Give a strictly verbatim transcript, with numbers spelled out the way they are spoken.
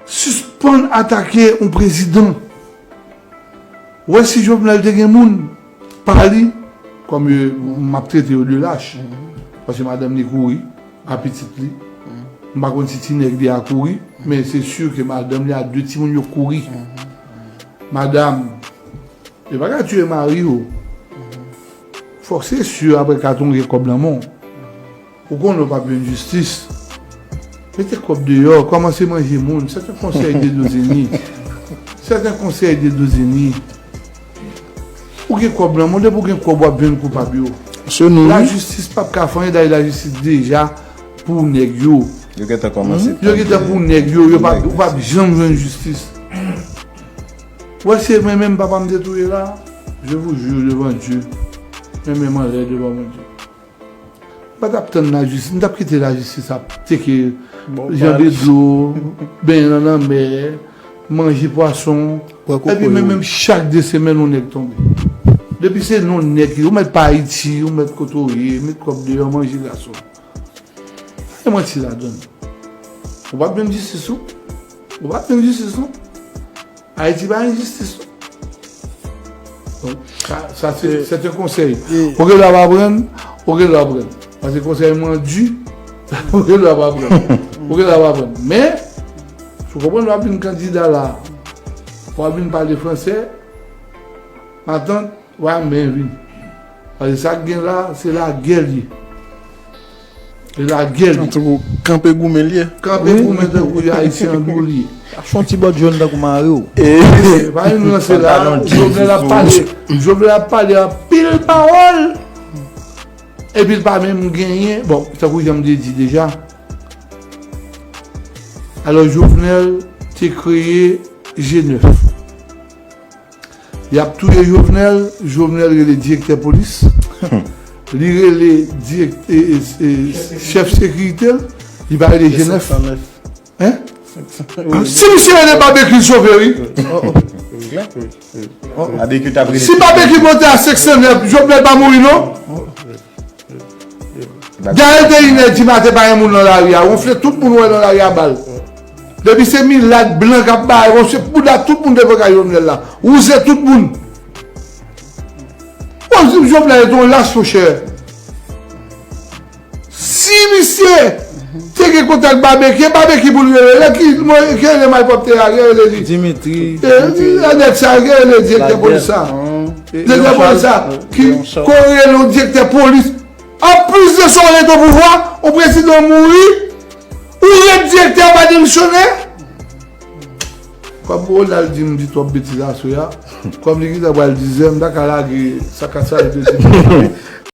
Sispann atake yon prezidan. Ou wè si Jovenel te gen moun pa li, kòm yo, m ap trete yo de lach. Paske madanm li kouri a pitit li. M pa konn si ti nèg li a kouri, men se si ke madanm li a de timoun yo kouri. Madanm, yo pa ka tiye mari yo. Fòk se si apre katon gen kòb nan men w. Ou konnen w p ap jwenn jistis. Mete kòb deyò, kòmanse manje moun. Sèten konsèy de dozeni. Sèten konsèy de dozeni. Ou gen kòb nan men w, depi w gen kòb w ap jwenn koupab yo. Lajistis p ap ka fè anyen, dayè lajistis deja pou nèg yo. Yo gentan kòmanse. Yo gentan pou nèg yo, yo p ap, ou p ap janm jwenn jistis. Ou wè se mwen menm papa m te touye la, je vous jure devant Dieu, men men m anlè devan Bondye. M pa t ap tann lajistis, m t ap kite lajistis ap teke jan de dlo, benyen nan lanmè, manje pwason. Epi men menm chak de semèn yon nèg tonbe. Depi se non nèg ki, ou mèt pa Ayiti, ou mèt kote w ye, met kòb deyò, manje gason. Pa gen manti ladan l. Ou p ap jwenn jistis ou. Ou p ap jwenn jistis ou. Ayiti pa enjistis non. Donk, sa, sa se, se te konsèy. Ou gen dwa pa pran l, ou gen dwa pran l. Paske konsèy mwen di, ou gen dwa pa pran l. Ou gen dwa pa pran l. Men, si w konprann w ap vin kandida la, w ap vin pale fransè, matant, w a men vin. Paske sa k gen la, se lagè l ye. E lagè l. Tankou kanpe goumen l ye. Kanpe goumen tankou Ayisyen andou l ye. Achte yon ti bòt jòn tankou mari w. E pa yon lanse la, Jovenel ap pale, Jovenel ap pale anpil pawòl. Epi l pa menm genyen. Bon, tankou jan m te di deja. Alò, Jovenel te kreye G nèf. Y ap touye Jovenel, Jovenel rele direktè polis. Li rele dirèk-, e, e, e, chèf sekirite l, li pa rele G nèf. Hein? Si misye rele Babekyou, l sove, wi. Babekyou t ap rele. Si Babekyou monte a senk san nèf, Jovenel pa mouri, non? Dayè, de inè di maten, pa gen moun nan lari a. Wonfle tout moun wè nan lari a bal. Depi se milat blan k ap bay, wonfle bouda tout moun devan kay Jovenel la. Wouze tout moun. Bon, Jovenel te yon lach, monchè. Si misye te gen kontak Babekyou, Babekyou pou l rele. Lè ki, ki rele malpwòpte a, ki rele li? Dimitri. E, nèg sa, ki rele direktè polis sa? Direktè polis sa, ki korele yon direktè polis. Anplis de sa, w rete o pouvwa, yon prezidan mouri, ou ret direktè, pa demisyone. Kòm Ronald di m di twòp betiz aswè a, kòm li gentan pral dizè, m ta ka lage sa ka sa yo te di.